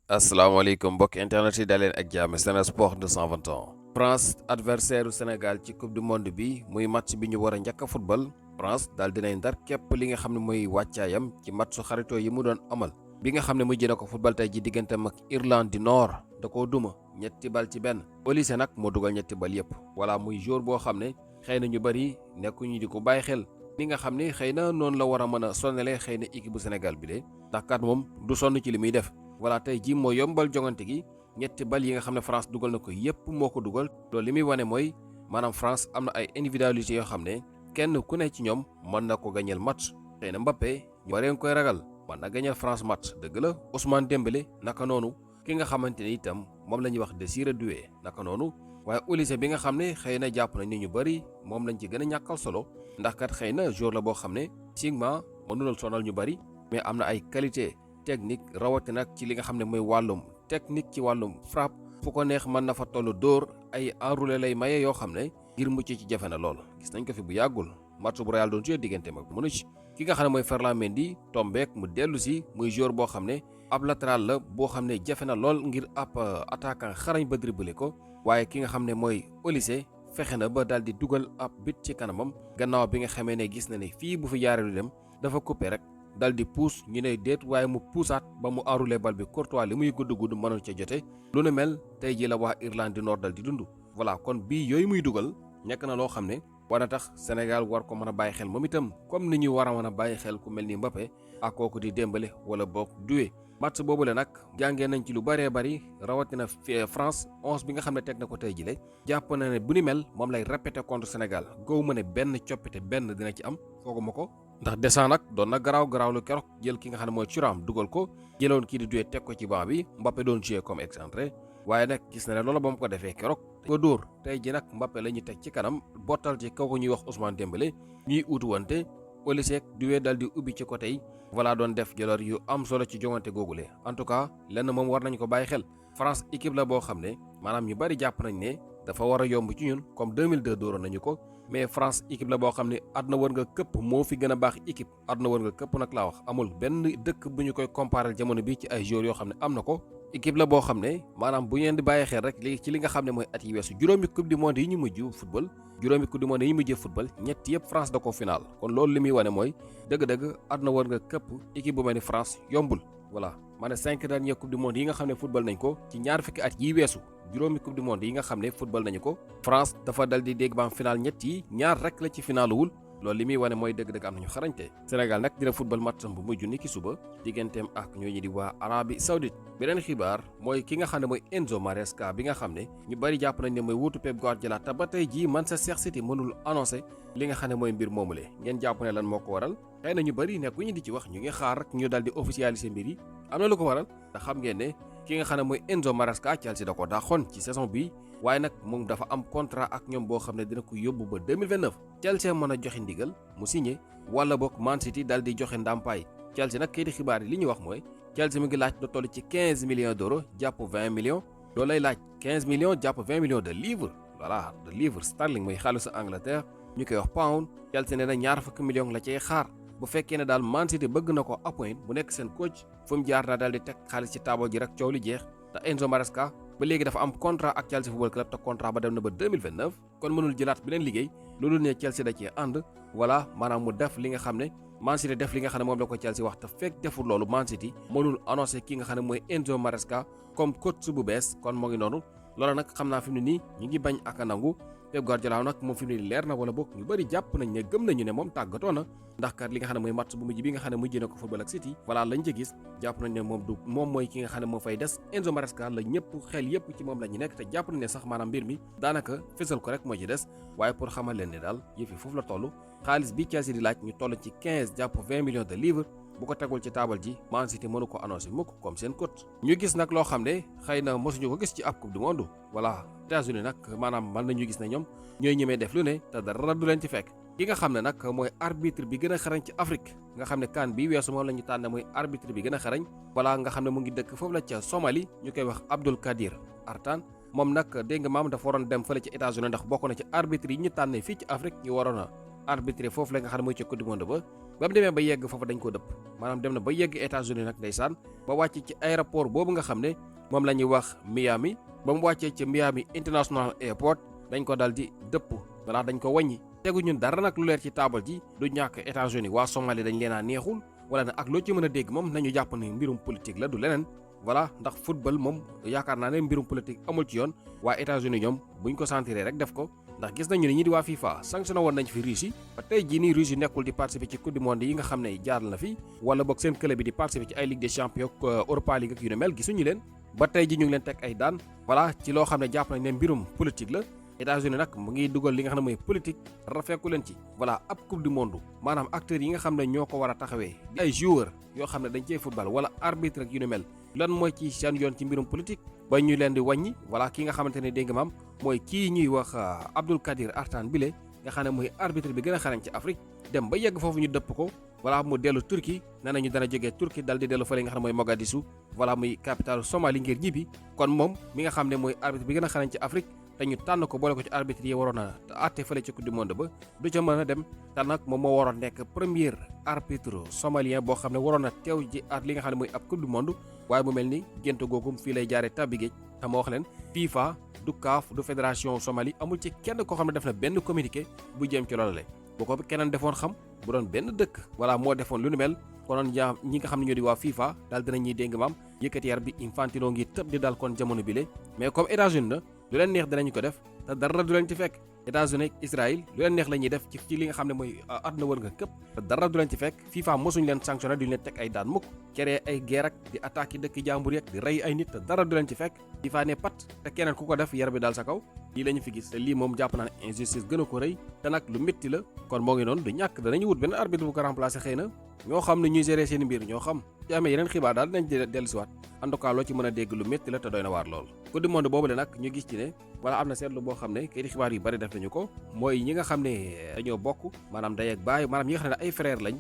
asalaamaaleykum mbokk internet yi daleen ak jàmm Sen Sport 221. France adversaire u Sénégal ci coupe du monde bi muy match bi ñu war a njëkk a football. France daal dinay ndar képp li nga xam ne mooy wàccaayam ci match su xaritoo yi mu doon amal. bi nga xam ne mujj na ko football tey ji digganteem ak Irlande du Nord da koo duma ñetti bal ci benn. Olise nag moo dugal ñetti bal yëpp. voilà muy jour boo xam ne xëy na ñu bëri nekkuñu di ko bàyyi xel. ni nga xam ne xëy na noonu la war a mën a sonale xëy na équipe bu Sénégal bi de ndax kat moom du sonn ci li muy def. voilà tey jii moo yombal jongante gi ñetti bal yi nga xam ne France dugal na ko yépp moo ko dugal loolu li muy wane mooy maanaam France am na ay individualité yoo xam ne kenn ku ne ci ñoom mën na ko gañeel match. xëy na Mbappé ñu baree nga koy ragal mën na gañeel France match dëgg la Ousmane Dembélé naka noonu ki nga xamante ne itam moom la ñuy wax Désiré Doué naka noonu waaye Olise bi nga xam ne xëy na jàpp nañ ni ñu bëri moom lañ ci gën a ñàkkal solo ndax kat xëy na jour la boo xam ne physiquement mënulal sonal ñu bëri mais am na ay qualité technique rawatina nag ci li nga xam ne mooy wàllum technique ci wàllum frappe fu ko neex mën na fa tollu dóor ay enroulé lay maye yoo xam ne ngir mucc ci jafe na lool gis nañ ko fi bu yàggul match bu Real doon joué digganteem ak Munich ki nga xam ne mooy Ferland Mendy tombeek mu dellu si muy joueur boo xam ne ab latéral la boo xam ne jafe na lool ngir ab attaquant xarañ ba dribblé ko waaye ki nga xam ne mooy Olise fexe na ba daal di dugal ab bit ci kanamam gannaaw bi nga xamee ne gis na ne fii bu fi jaaree du dem dafa coupé rek. dal di puus ñu ne déet waaye mu puusaat ba mu enroulé bal bi Courtois li muy gudd mënul ca jote lu ne mel tey ji la waa Irlande du Nord dal di dund. voilà kon bii yooyu muy dugal nekk na loo xam ne war na tax Sénégal war ko mën a bàyyi xel moom itam comme ni ñu war a mën a bàyyi xel ku mel ni Mbappé ak kooku di Dembélé wala boog Doué. match boobule nag jàngee nañ ci lu bëree bëri rawatina France 11 bi nga xam ne teg na ko tey jile jàpp na ne bu ni mel moom lay répété contre Sénégal góob ma ne benn coppite benn dina ci am fooguma ko. ndax descend nag doon na garaaw lu keroog jël ki nga xam ne mooy Thuram dugal ko jëloon kii di Doué teg ko ci banc bi Mbappé doon joué comme excentré waaye nag gis na ne loolu ba mu ko defee keroog ko dóor tey ji nag Mbappé la ñu teg ci kanam bottal ci kaw ko ñuy wax Ousmane Dembélé ñuy uutu wante Olise Doué dal di ubbi ci côté yi voilà doon def jëlor yu am solo ci jongante googule en tout cas lenn moom war nañu ko bàyyi xel France équipe la boo xam ne maanaam ñu bari jàpp nañ ne dafa war a yomb ci ñun comme 2002 dóoroon nañu ko mais France équipe la boo xam ne àdduna wër nga këpp moo fi gën a baax équipe àdduna wër nga këpp nag laa wax amul benn dëkk bu ñu koy comparer jamono bi ci ay joueurs yoo xam ne am na ko équipe la boo xam ne maanaam bu ngeen di bàyyi xel rek léegi ci li nga xam ne mooy at yi weesu juróomi coupe du monde yi ñu mujj football juróomi coupe du monde yi ñu mujjee football ñett yëpp France da ko final kon loolu li muy wane mooy dëgg-dëgg àdduna wër nga këpp équipe bu mel ni France yombul voilà ma ne 5 dernières coupe du monde yi nga xam ne football nañ ko ci ñaar fukki at yi weesu juróomi coupe du monde yi nga xam ne football nañu ko France dafa dal di dégg ba am final ñett yi ñaar rek la ci finaluwul loolu li muy wane mooy dëgg-dëgg am nañu xarañte Sénégal nag dina football matcham bu mujj ni ki suba digganteem ak ñooñu di waa Arabie Saoudite beneen xibaar mooy ki nga xam ne mooy Enzo Maresca bi nga xam ne ñu bari jàpp nañ ne mooy wuutu Pep Guardiola te ba tey jii Manchester City mënul annoncé li nga xam ne mooy mbir moomule ngeen jàpp ne lan moo ko waral xëy na ñu bari nekk ñu di ci wax ñu ngi xaar rek ñu dal di officialiser mbir yi am na lu ko waral te xam ngeen ne ki nga xam ne mooy Enzo Maresca Chelsea da ko dàqoon ci saison bi waaye nag moom dafa am contrat ak ñoom boo xam ne dina ko yóbbu ba 2029 Chelsea mën a joxe ndigal mu signé wala boog Man City dal di joxe ndàmpaay Chelsea nag kayiti xibaar yi li ñu wax mooy Chelsea mu ngi laaj lu toll ci 15 millions d'euros jàpp 20 millions loolu lay laaj 15 millions jàpp 20 millions de livres voilà de livres sterling mooy xaalisu Angleterre ñu koy wax pound Chelsea nee na ñaar fukki millions la cay xaar bu fekkee ne daal Man City bëgg na ko appoint bu nekk seen coach fu mu jaar na daal di teg xaalis ci taabal ji rek coow li jeex te Enzo Maresca ba léegi dafa am contrat ak Chelsea Football Club te contrat ba dem na ba 2029 kon mënul jëlaat beneen liggéey loolu ne Chelsea da cee ànd voilà maanaam mu def li nga xam ne Man City def li nga xam ne moom la ko Chelsea wax te fekk deful loolu Man City mënul annoncé ki nga xam ne mooy Enzo Maresca comme coach bu bees kon moo ngi noonu loolu nag xam naa fi mu ne nii ñu ngi bañ ak a nangu Pep Guardiola nag moom fi mu ne nii leer na wala boog ñu bëri jàpp nañ ne gëm nañu ne moom tàggatoo na ndax kat li nga xam ne mooy match bu mujj bi nga xam ne mujj na ko football ak City voilà lañ ca gis jàpp nañ ne moom mooy ki nga xam ne moo fay des Enzo Maresca la ñëpp xel yëpp ci moom la ñu nekk te jàpp nañ ne sax maanaam mbir mi daanaka fésal ko rek moo ci des waaye pour xamal leen ne daal yëf yi foofu la toll xaalis bi Chelsea di laaj ñu toll ci 15 jàpp 20 millions de livres bu ko tegul ci taabal ji Man City mënu ko annoncé mukk comme seen coach ñu gis nag loo xam ne xëy na mosuñu ko gis ci ab coupe du monde voilà États-Unis nag maanaam mën nañu gis ne ñoom ñooy ñemee def lu ne te dara du leen ci fekk ki nga xam ne nag mooy arbitre bi gën a xarañ ci Afrique nga xam ne CAN bi weesu moom la ñu tànn mooy arbitre bi gën a xarañ voilà nga xam ne mu ngi dëkk foofu la ca Somalie ñu koy wax Abdul Kadir Artan moom nag dégg nga maam dafa waroon dem fële ci États-Unis ndax bokk na ci arbitre yi ñu tànnee fii ci Afrique ñu waroon a arbitré foofu la nga xam ne mooy ci coupe du monde ba ba mu demee ba yegg foofu dañ ko dëpp maanaam dem na ba yegg États-Unis nag ndeysaan ba wàcc ci aéroport boobu nga xam ne moom la ñuy wax Miami ba mu wàccee ci Miami International Airport dañ ko dal di dëpp voilà dañ ko wàññi tegu ñun dara nag lu leer ci taabal ji du ñàkk États-Unis waa Somalie dañ leen a neexul wala nag ak loo ci mën a dégg moom nañu jàpp ne mbirum politique la du leneen voilà ndax football moom yaakaar naa ne mbirum politique amul ci yoon waa États-Unis ñoom buñ ko sentiree rek def ko ndax gis nañu ne ñi di waa FIFA sanctionné woon nañ fi Russie ba tey jii nii Russie nekkul di participer ci coupe du monde yi nga xam ne jaar na fi wala boog seen club bi di participer ci ay Ligue des champions Europa League ak yu ne mel gisuñu leen ba tey ji ñu ngi leen teg ay daan voilà ci loo xam ne jàpp nañ ne mbirum politique la États-Unis nag mu ngi dugal li nga xam ne mooy politique rafetlu leen ci voilà ab coupe du monde maanaam acteurs yi nga xam ne ñoo ko war a taxawee di ay joueurs yoo xam ne dañ cee football wala arbitre ak yu ne mel lan mooy ci seen yoon ci mbirum politique ba ñu leen di wàññi voilà ki nga xamante ne dégg nga maam mooy kii ñuy wax Abdul Kadir Artan bile nga xam ne mooy arbitre bi gën a xarañ ci Afrique dem ba yegg foofu ñu dëpp ko voilà mu dellu Turquie nee nañu dana jógee Turquie dal di dellu fële nga xam ne mooy Mogadishu voilà muy capitale Somalie ngir ñibbi kon moom mi nga xam ne mooy arbitre bi gën a xarañ ci Afrique te ñu tànn ko boole ko ci arbitre yi waroon a àtte fële ci coupe du monde ba du ca mën a dem te nag moom moo waroon nekk premier arbitre somalien boo xam ne waroon a teew ji at li nga xam ne mooy ab coupe du monde waaye mu mel ni gént googum fii lay jaaree tabbi géej te ma wax leen FIFA du CAF du fédération Somalie amul ci kenn koo xam ne def na benn communiqué bu jëm ci loolu la bu ko keneen defoon xam bu doon benn dëkk voilà moo defoon lu nu mel konoon ñi nga xam ne ñoo di waa FIFA daal dinañuy dégg maam yëkkati yar bi Infantino ngi tëb di dal kon jamono bile mais comme États-Unis na lu leen neex dinañu ko def te dara du leen ci fekk États-Unis ak Israël lu leen neex la ñuy def ci li nga xam ne mooy àdduna wër nga këpp te dara du leen ci fekk FIFA mosuñu leen sanctionné duñu leen teg ay daan mukk créer ay guerre ak di attaquer dëkk jàmbur yeeg di rey ay nit te dara du leen ci fekk FIFA ne pat te keneen ku ko def yar bi daal sa kaw lii la ñu fi gis te lii moom jàpp naa ne injustice gën a ko rëy te nag lu métti la kon moo ngi noonu du ñàkk danañu wut benn arbitre bu ko remplacer xëy na ñoo xam ne ñuy gérer seen mbir ñoo xam ci amee yeneen xibaar daal dinañ dellusiwaat en tout cas loo ci mën a dégg lu métti la te doy na waar lool coupe du monde boobu le nag ñu gis ci ne wala am na seetlu boo xam ne kay di xibaar yu bari def nañu ko mooy ñi nga xam ne dañoo bokk maanaam day ak baay maanaam ñi nga xam ne ay frère lañ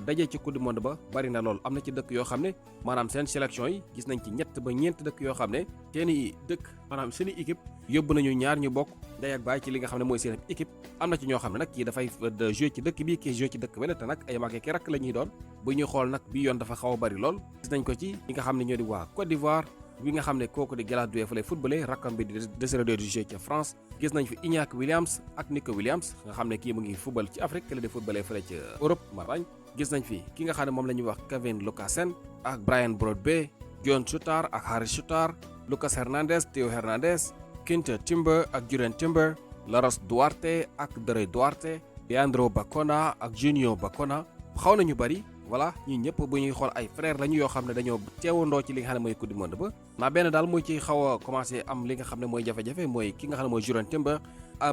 daje ci coupe du monde ba bari na lool am na ci dëkk yoo xam ne maanaam seen sélection yi gis nañ ci ñett ba ñeent dëkk yoo xam ne seeni dëkk maanaam seeni équipe yóbbu nañu ñaar ñu bokk day ak baay ci li nga xam ne mooy seen équipe am na ci ñoo xam ne nag kii dafay jouer ci dëkk bi kii jouer ci dëkk benn te nag ay mag ki rakk la ñuy doon bu ñuy xool nag bi yoon dafa xaw a bari lool gis nañ ko ci ñi nga xam ne ñoo di waa Côte d'Ivoire bi nga xam ne kooku di Galadoue fa lay footballé rakkam bi di Désiré Doué di jouer ca France gis nañ fi Iñaki Williams ak Nico Williams nga xam ne kii mu ngi football ci Afrique kële di footballé fële ca Europe Marragne gis nañ fi ki nga xam ne moom la ñuy wax Kevin Lucasen ak Brian Broadbey John Souttar ak Harry Souttar Lucas Hernandez Theo Hernandez Quinta Timber ak Juren Timber Laros Duarte ak Dore Duarte Leandro Bacona ak Junior Bacona xaw nañu bari voilà ñi ñëpp bu ñuy xool ay frère lañu yoo xam ne dañoo teewandoo ci li nga xam ne mooy coupe du monde ba naa benn daal mooy ci xaw a commencé am li nga xam ne mooy jafe-jafe mooy ki nga xam ne mooy Juren Timber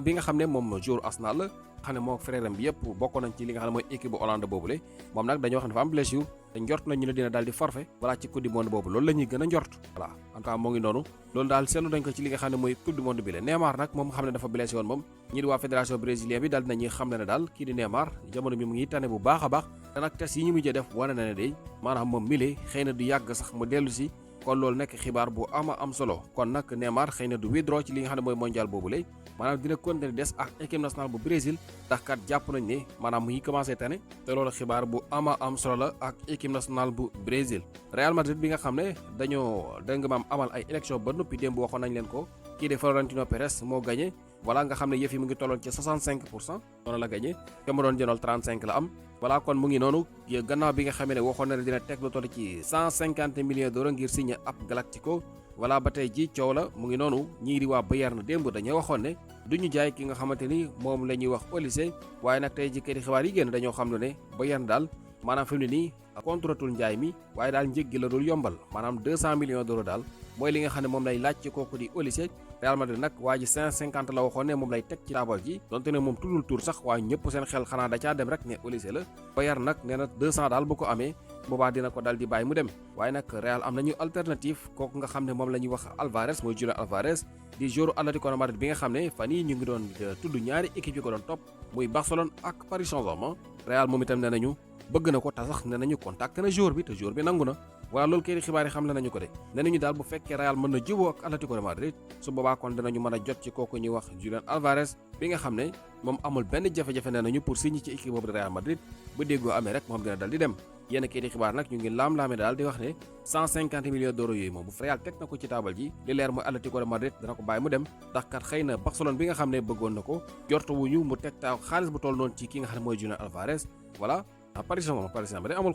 bi nga xam ne moom joueur Arsenal la xam ne moo frère am bi yëpp bokk nañ ci li nga xam ne mooy équipe bu Hollande boobule moom nag dañoo xam ne dafa am blessure te njort nañu ne dina daal di forfait voilà ci coupe du monde boobu loolu la ñuy gën a njort voilà en tout cas moo ngi noonu loolu daal seetlu dañ ko ci li nga xam ne mooy coupe du monde bi la Neymar nag moom xam ne dafa blessé woon moom ñi di waa fédération brésilienne bi daal dinañuy xam ne daal kii di Neymar jamono bi mu ngi tane bu baax a baax te nag test yi ñu mujjee def wane na ne day maanaam moom mile xëy na du yàgg sax mu dellu si kon loolu nekk xibaar bu ama am solo kon nag Neymar xëy na du withdraw ci li nga xam ne mooy mondial boobu lay maanaam dina continuer des ak équipe nationale bu Brésil ndax kat jàpp nañ ne maanaam mu ngi commencé tane te loolu xibaar bu ama am solo la ak équipe nationale bu Brésil Real Madrid bi nga xam ne dañoo da nga maam amal ay élection ba noppi démb waxoon nañ leen ko kii de Florentino Pérez moo gagné voilà nga xam ne yëf yi mu ngi tolloon ci 65% noonu la gagné te mu doon jënool 35 la am voilà kon mu ngi noonu gannaaw bi nga xamee ne waxoon na ne dina teg lu toll ci 150 millions d'euros ngir signé ab Galactico voilà ba tey ji coow la mu ngi noonu ñii di waa Bayern démb dañoo waxoon ne du ñu jaay ki nga xamante ni moom la ñuy wax Olise waaye nag tey ji kay di xibaar yi génn dañoo xam ne Bayern daal maanaam fi mu ne nii contratul njaay mi waaye daal njëg gi la dul yombal maanaam 200 millions d'euros daal mooy li nga xam ne moom lay laaj ci kooku di Olise Real Madrid nag waa ji 150 la waxoon ne moom lay teg ci taabal ji donte ne moom tuddul tur sax waaye ñëpp seen xel xanaa da caa dem rek ne Olise la Bayern nag nee na 200 daal bu ko amee boobaa dina ko dal di bàyyi mu dem waaye nag Real am nañu alternative kooku nga xam ne moom la ñuy wax Alvarez mooy Julián Alvarez di joueur Atlético de Madrid bi nga xam ne fan yii ñu ngi doon tudd ñaari équipe yi ko doon topp muy Barcelone ak Paris Saint-Germain Real moom itam nee nañu bëgg na ko te sax nee nañu contacté na joueur bi te joueur bi nangu na voilà loolu kayiti xibaar yi xam le nañu ko de nee nañu daal bu fekkee Real mën na juboo ak Atlético de Madrid su boobaa kon dinañu mën a jot ci kooku ñuy wax Julián Álvarez bi nga xam ne moom amul benn jafe-jafe nee nañu pour signer ci équipe boobu de Real Madrid bu déggoo amee rek moom dina dal di dem yenn kayiti xibaar nag ñu ngi laam-laame daal di wax ne 150 millions d'euros yooyu moom bu Real teg na ko ci taabal ji li leer mooy Atlético de Madrid dana ko bàyyi mu dem ndax kat xëy na Barcelone bi nga xam ne bëggoon na ko jortuwuñu mu teg taaw xaalis bu toll noonu ci ki nga xam ne mooy Julián Álvarez voilà Paris Saint-Germain day amul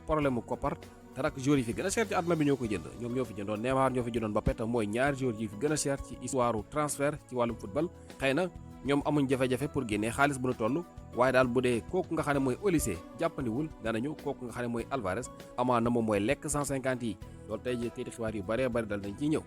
problème mu koppar te nag joueurs yi fi gën a cher ci àdduna bi ñoo ko jënd ñoom ñoo fi jëndoon Neymar ñoo fi jëndoon Mbappé te mooy ñaari joueurs yi fi gën a cher ci histoire transfert ci wàllum football xëy na ñoom amuñ jafe-jafe pour génnee xaalis bu nu toll waaye daal bu dee kooku nga xam ne mooy Olise jàppandiwul danañu kooku nga xam ne mooy Álvarez amaa na moom mooy lekk 150 yi loolu tey jii kayiti xibaar yu bëree bëri dal nañ ciy ñëw